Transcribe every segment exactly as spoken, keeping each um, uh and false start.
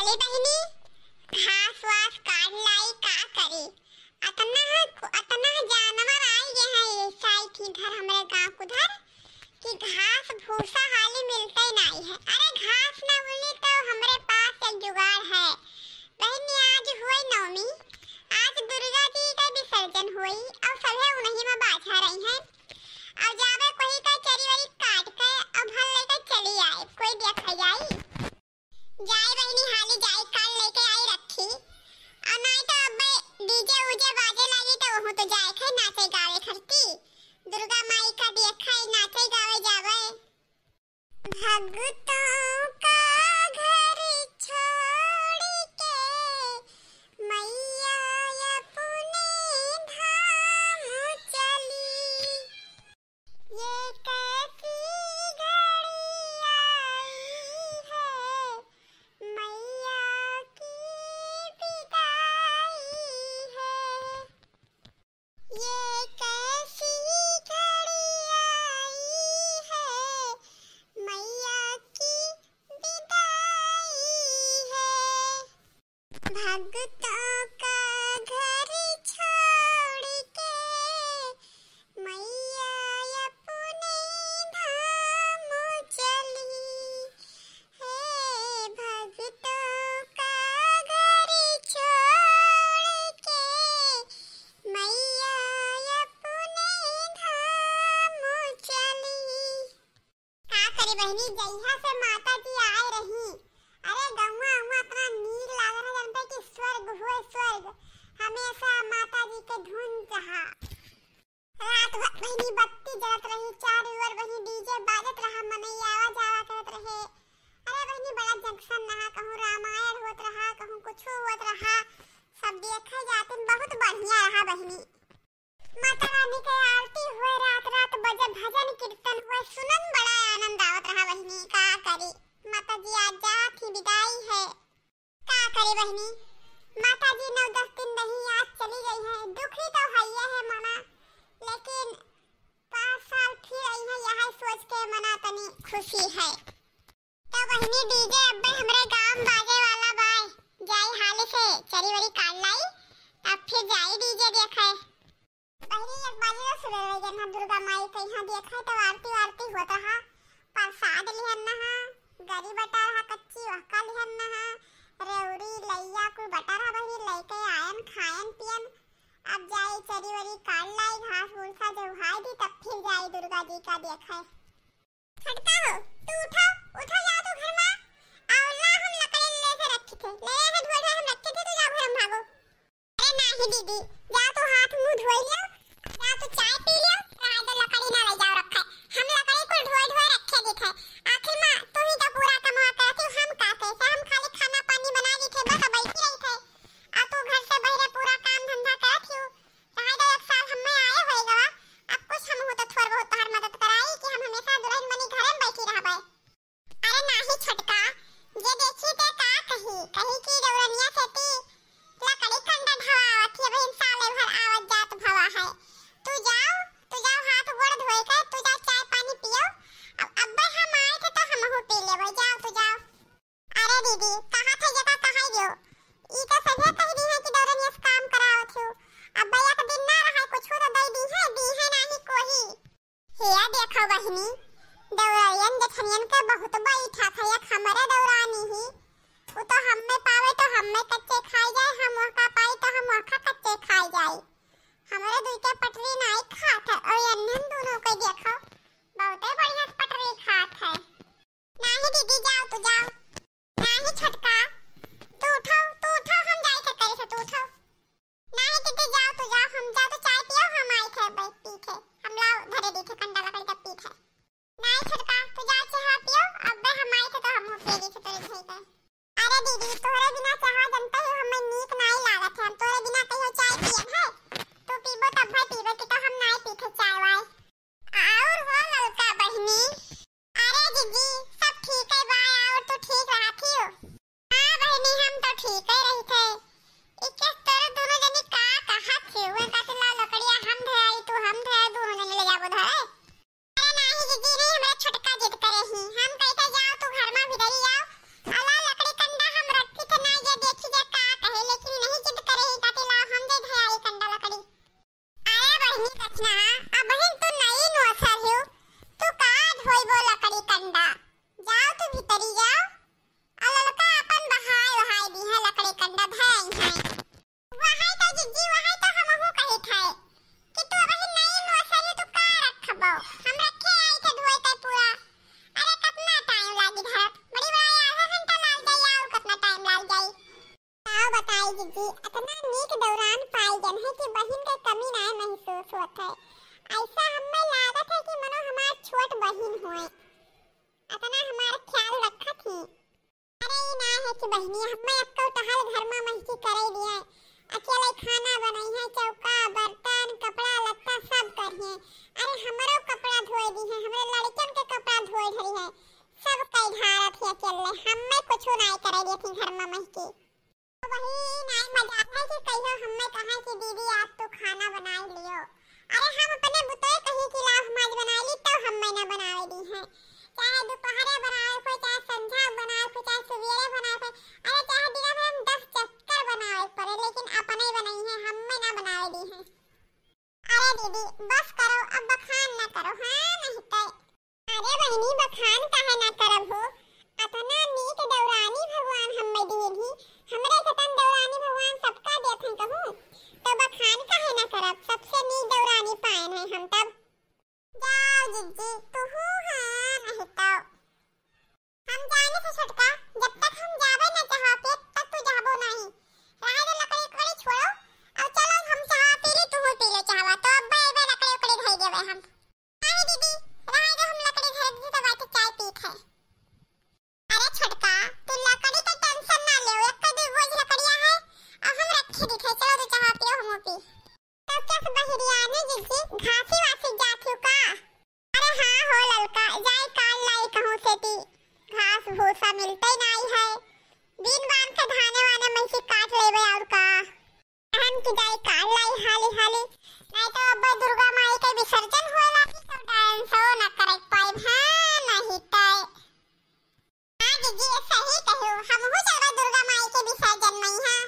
ए बहिनी, घास वास काट लाई, का करी? अतना, अतना जानवर आई गए हैं ये साइड इधर हमरे गाँव उधर कि घास भूसा हाली मिलते नहीं है। अरे घास ना मिली तो हमरे पास एक जुगाड़ है। बहिनी, आज हुए नवमी, आज दुर्गा जी का विसर्जन हुई और सभे उन्हीं में बाझा रही हैं। और जावे कोई का चरी वरी काट के और भर लेके चली आए, कोई देखा जाई। जाए बहिनी, हाली जाए, काल लेके आई रखी। और नाई तो अब्बे डीजे उजे बाजे लागी तो वहू तो जाए खे नाचे गावे खरती। दुर्गा माई का देखे नाचे गावे जावे। भक्तों का घर छोड़ के मैया अपने धाम चली। ये कैसी घड़ी आई है, मैया की विदाई है। ये कैसी घड़ी आई है, मैया की विदाई है। भक्तों का घर छोड़ के मैया अपने धाम चली। हे भक्तों का घर छोड़ के मैया अपने धाम चली। का करी बहिनी, जहिया से माता जी आए रही, अरे गौवा उवा इतना नीक लागे ना, जानते कि स्वर्ग हुए स्वर्ग, हमेशा माता जी के धुन चहा। रात भर बहिनी बत्ती जलत रही, चारों ओर बहिनी डीजे बाजत रहा, मनई आवा जावा करत रहे। अरे बहिनी बड़ा जंक्शन रहा, कहूँ रामायण होत रहा, कहूँ कुछ होत रहा, सब देखे जातिन, बहुत बढ़िया रहा बहिनी। माता रानी के आरती हुए, रात रात बजे भजन कीर्तन हुए, सुनन बड़ा आनंद आवत रहा बहिनी। का करी, माता जी आज जात ही विदाई है। का करी बहिनी, माता जी नौ दस दिन रही, आज चली गई है। दुखी तो हइये है मना, लेकिन पाँच साल फिर आई है, यह सोच के मना तनी खुशी है। तो बहिनी डीजे अब्बे हमरे गांव बाजे वाला बाय, जाई हाली से चरी वरी काट लाई, तब फिर जाई डीजे देखे। बहिनी एक बाजे तो सुबह हो गया ना, दुर्गा माई के यहाँ देखे तो आरती वारती होत रहा, प्रसाद लिहन नहा, गरी बटा रहा कच्ची वहका लिहन नहा, रेवड़ी लैया कुल बटा रहा बहिनी, लेके आयन खायन पियन। अब जाई चरी वरी काट लाई, घास भूसा जहुआई दी, तब फिर जाई दुर्गा जी का देखे। छोटका हो, तू उठो, उठो, जाओ तू घर मा। आओ ला हम लकड़ी ले से रखी थे, ले आए हैं ढोए ढोए हम रखे थे, तू जाओ घर मा भागो। अरे नाही दीदी, जाओ तू हाथ मुंह धोई लियो, जाओ तू चाय पी लियो, रहा दो लकड़ी ना ले जाओ रखा है। हम लकड़ी कुल ढोए ढोए रखे दी थे। आखिर मा तू ही तो पूरा कमवा करत हो, हम का कैसे, हम खाली खाना पानी बना दी थे, बस बैठी रही थे। आ तू घर से बहरे पूरा काम धंधा करत हो, रहा दो एक साल हमें आए होए गवा, अब कुछ हम हो तो थोड़ बहुत तोहार मदद कराई कि हम हमेशा दुल्हन बनी घरे में बैठी रहबे। अरे नाही छोटका, जे देखी ते का कही, कही कि रौरनिया सेती लकड़ी कंडा ढवावत ही, अबहिन साले भर आवत जात भवा है। तू जाओ, तू जाओ हाथ गोड़ धोए के, तू जाओ चाय पानी पियो। अब अब्बे हम आए थे तो हमहू पी लेबे, जाओ तू जाओ। अरे दीदी, कहा थे जका कहाई दियो, ई तो सभे कह दी है कि रौरनिया से काम करावत हो। अब्बे एक दिन ना रहा, कुछ तो दे दी है, दी है नाही कोही। हिया देखो बहिनी, दौरानियन जेठनियन के बहुत बैठा था, एक हमरे दौरानी ही। उ तो हमें पावे तो हमें कच्चे खाई जाए, हम ओहका पाई तो हम ओहका कच्चे खाई जाए। हमरे दुई के पटरी नाई खात है, और अन्हन दोनों के देखो, बहुते बढ़िया से पटरी खात है। नाही दीदी, जाओ तू जाओ। नाही छोटका, तू उठो, तू उठो, हम जाई के करे से, तू उठो। नाही दीदी, जाओ तू जाओ, हम जाओ तो चाय पियो, हम आई थे अब्बे पी थे, हम लाओ धरे दी थे कंडा लकड़ी तब पी थे। नाही छोटका, तू जाओ चाय पियो, अब्बे हम आई थे तो हम पी दी थे तोरे घर के। अरे दीदी, तोरे बिना चाय जनता ही हमें नीक नाही लागत है, हम तोरे बिना कहियो चाय पियब है, तू पीबो तब भाई पीबे की तो हम नाही पी थे चाय वाय। और हो ललका बहिनी? अरे जीजी, सब ठीक है बा, और तू ठीक रहत हियो? हाँ बहिनी, हम तो ठीक है रही थे। इके तोरे दोनों जनी का कहत हियो? उनका से ला लकड़िया हम धराई, तू हम धराई, दोनों जनी ले जाबो धरे। अरे नाही जीजी, नहीं, हमरा छोटका जिद करे ही। हम कहते जाओ तू घर में भीतरी आओ, अला लकड़ी कंडा हम रखी थे, धरई है। वही तो जिज्जी, वही तो हमहू कहित है कि तू अबही नई नोसरी तू का रखबो? हम रखे आई थे धोए के पूरा। अरे कितना टाइम लागी धरत? बड़ी बड़ा आधा घंटा लाग जाई, और कितना टाइम लाग जाई? का बताई जिज्जी, इतना नीक दौरान पाई जन है कि बहिन के कमी ना महसूस होत है। ऐसा हमें लागत है कि मनो हमार छोट बहिन होए, इतना हमार ख्याल रखत ही। अरे ई ना है कि बहिनी, हमें अक्को टहल घर में महकी करे लिए, अकेले खाना बनाई है, चौका, बर्तन, कपड़ा लत्ता सब करिए। अरे हमरो कपड़ा धोए दी है, हमरे लड़कन के कपड़ा धोए धरी है, सब कई ढारत ही अकेले, हमें कुछ ना करे लिए थी घर में महकी। तो वही नाई मजाल है कि कहियो हमें कहा कि दीदी आज तू खाना बनाई लियो। अरे हम अपने बुतोय कही कि लाओ हम आज बनाई ली, तब हमें ना बनावे दी है। चाहे दोपहरे बनावे को, चाहे संझा बनावे को, चाहे सुबेरे बनावे को, अरे चाहे दिना में हम दस चक्कर बनावे पड़े, लेकिन अपने बनाई है, हमें ना बनावे दी है। अरे दीदी बस करो, अब बखान ना करो, हाँ नहीं तो। अरे बहिनी, बखान काहे ना करब हो? अतना नीक दौरानी भगवान हम्मे दिहिन ही। हमरे जतन दौरानी भगवान सबका देत हैं कहूँ, तो बखान काहे ना करब? सबसे नीक दौरानी पाएन है हम तब। जाओ जिज्जी, तुहू हाँ नहीं तो। हम जाने से छोटका, जब तक हम जाबे ना चाहब पेट, तब तू जाबो नहीं। रहे दे लकड़ी उकड़ी छोड़ो, और चलो हम चाह पी ली, तुहू पी ले चाहवा, तो अब बे, बे लकड़ी उकड़ी धई देबे हम। अरे दीदी, रहे दो, हम लकड़ी धरे दीदी तो बैठ के चाय पीत है। अरे छोटका, तू लकड़ी का टेंशन ना ले, एक दो बोझ लकड़िया है, और हम रखे दी थे, चलो तू चाह पियो, हम पी। तो क्या बहिरिया ने जिज्जी घासी वासी जात हो का? अरे हाँ हो ललका, जाए काल लाई कहूँ से ती, घास भूसा मिलते नहीं है, दिन बान के धाने वाने में से काट लेबे और का। बहन की जाई काल लाई हाली हाली, नहीं तो अब दुर्गा माई के विसर्जन होए लागी तो डांसो न करे पाइब। हाँ, नहीं तो। हाँ जीजी, ये सही कहो, हमहू चलबे दुर्गा माई के विसर्जन में। हाँ,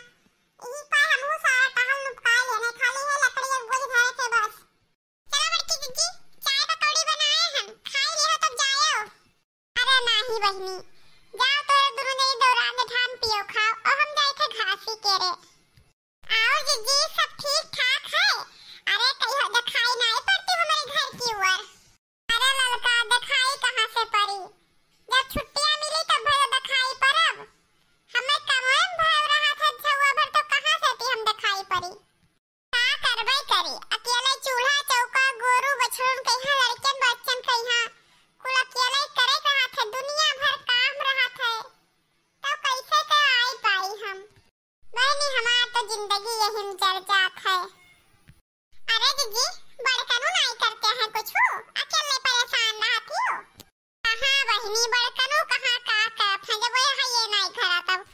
यही पर हमहू सारा टहल नुपका लेने, खाली है लकड़ी एक बोझ भरे के बस। चलो बड़की जीजी, चाय पकौड़ी बनाए हम, खाई लिहो तब जाओ। अरे नाही बहिनी, जाओ तोरे दुनू जनी दौरान जेठान पियो खाओ, और हम जाए थे घासी के रे। और जीजी सब ठीक ठाक है? अरे कहियो दिखाई नहीं पड़ती हमारे घर की ओर। अरे ललका दिखाई कहाँ से पड़ी, जब छुट्टियाँ मिली तब भर दिखाई पड़ब। हमें कमवे में भर रहा था झुआ भर, तो कहाँ से थी हम दिखाई पड़ी। का करबे करी, अकेले चूल्हा चौका, गोरू बछड़न कहिया, लड़कन बच्चन कहिया, कुल अकेले करे के हाथ है, दुनिया भर काम रहत है, तब कैसे के आई पाई हम। बहनी, हमार तो जिंदगी यही में जर जात है। अरे जीजी, बड़कनू नाई करते हैं कुछ, अकेले परेशान रहती हो। हाँ बहिनी, बड़कनू कहाँ का करत हैं, जब वह है ये नाई घरा तब।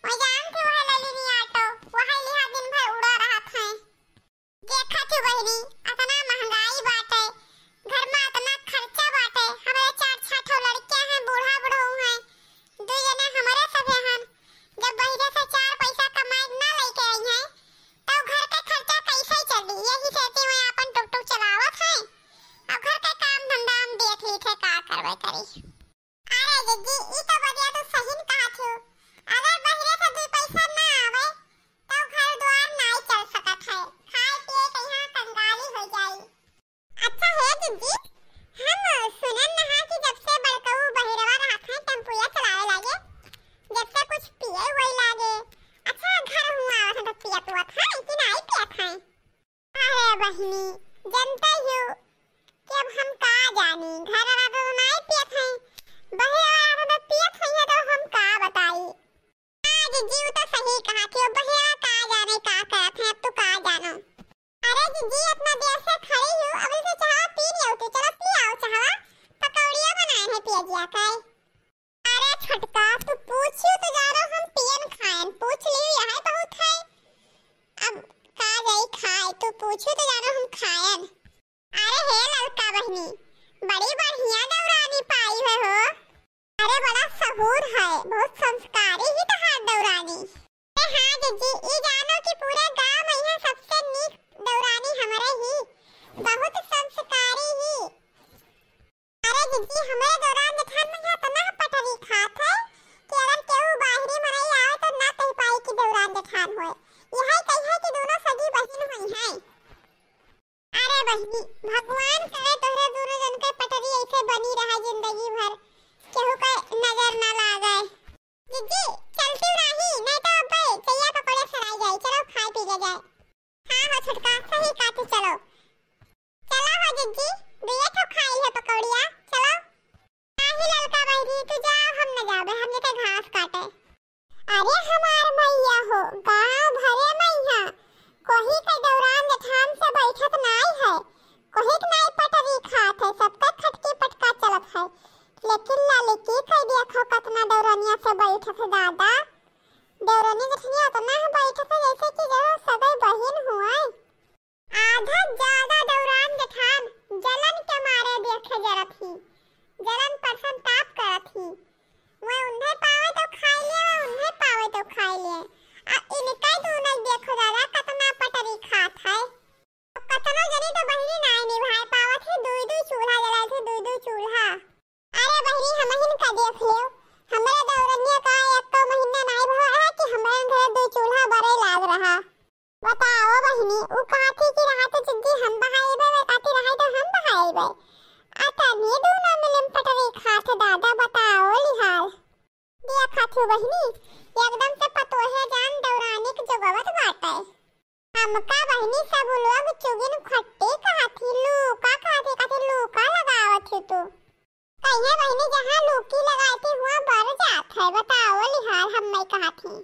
वह जानते वह ललिनी ऑटो, वह लिहा दिन भर उड़ा रहत हैं। देखत हूँ बहिनी, अतना महंगाई बाटे, घर में अतना खर्चा बाटे, हमरे चार छह ठो लड़के हैं, बूढ़ा बुढ़ऊ हैं, दू जने हमरे सभे हन। जब बहिरे से चार पैसा कमाए के ना लेके आई हैं, तब घर के खर्चा कैसे चली? यही से ती मैं अपन टुकटुक चलावत हैं, अब घर के काम धंधा हम देख ली थे, का करबे करी। अरे जीजी, ई तो बतिया तू सही न कहत हो। अगर बहिरे से दू पैसा ना आवे, तो घर द्वार नाई चल सकत है। खाए पिए के यहाँ कंगाली हो जाई। अच्छा हे जीजी, हम सुनन नहा कि जब से बड़कऊ बहिरवा रहत हैं, टेम्पुया चलावे लागे, जब से कुछ पिए हुए लागे। अच्छा, घर हुआ आवत हैं तो पियत हुआ था कि नाई पियत हैं? अरे बहिनी, जनते हो कि अब हम का जानी, घर वाला तो नाई पियत हैं, बहिरा वाला तो पियत हैं, तो हम का बताई। हाँ जीजी, वो तो सही कहा थी, बहिरा का जाने का करत हैं, अब तू का जानो। अरे जीजी, इतना देर से खड़ी हूँ, अभी से चाह पी लियो तू, चलो पी आओ चाहवा, पकौड़िया बनाए हैं पियजिया का। अरे छोटका, तू पूछियो तो जानो हम पियन खायन, पूछ लियो यह बहुत है। अब का जाई खाए, तू पूछियो तो जानो हम खायन। अरे हे ललका बहिनी, बड़ी बढ़िया दौरानी पाई है हो। अरे बड़ा सहूर है, बहुत संस्कारी ही तहार दौरानी। अरे हाँ जीजी, ई जानो कि पूरे गांव में यहाँ सबसे नीक दौरानी हमरे ही, बहुत संस्कारी ही। अरे जीजी, हमरे दौरान जेठान में यहाँ इतना पटरी खात है कि अगर केहू बाहरी मनई आवे तो ना कह पाई कि दौरान जेठान। बहिनी, भगवान करे तोहरे दोनों जन के पटरी ऐसे बनी रहा जिंदगी भर, केहू के नजर ना लागे। जिज्जी, चलती रही, नहीं तो अब्बे चैया पकौड़े सराई जाई। चलो, खाए पी ले जाए। हाँ हो छोटका, सही कहती, चलो। चलो हो जिज्जी, दुए ठो खाई है पकौड़िया, चलो। नाही ललका बहिनी, तू जा, हम न जाबे, हम जते घास काटे। अरे हमार मैया हो, गाँव भरे में इहाँ कोही के दौरान जेठान से बैठत नाई है, कोही के नाई पटरी खात है, सबका खटकी पटका चलत है। लेकिन ललकी के देखो कतना दौरनिया से बैठत है दादा। दौरनी जेठनिया उतना है बैठत है जैसे कि जरूर सगई बहिन हुए। आधा ज्यादा दौरान जेठान जलन के मारे देखे जरत ही, जलन पर संताप करत ही। वह उन्हें पावे तो खाई ले, वह उन्हें पावे तो खाई ले। आ इनका ही तू नहीं देखो दादा, कतना पटरी खात है। कतनो जनी तो बहिनी नाई निभाए पावत है, दुई दुई चूल्हा जलाए थे, दुई दुई चूल्हा। अरे बहिनी, हमहिन का देख लेव, हमरे दौरनिया का एको महीना नाई भवा है कि हमरे घरे दुई चूल्हा बरे लाग रहा। बताओ बहिनी, उ कहती कि रहा तो जिद्दी हम बहाइबे, वे कहती रहा तो हम बहाइबे। आ तनी दूना मिलम पटरी खात दादा, बताओ लिहाल। देखा थू बहिनी, एकदम से पतोहे जान दौरानी के जोगवत बाटे। हमका बहिनी सब लोग चुगिन खट्टी कहत ही, लूका कहत ही, कहत ही लूका लगावत ही तू। कहिए बहिनी, जहाँ लूकी लगाती हुआ बर जात है, बताओ लिहाल हम नहीं कहत ही।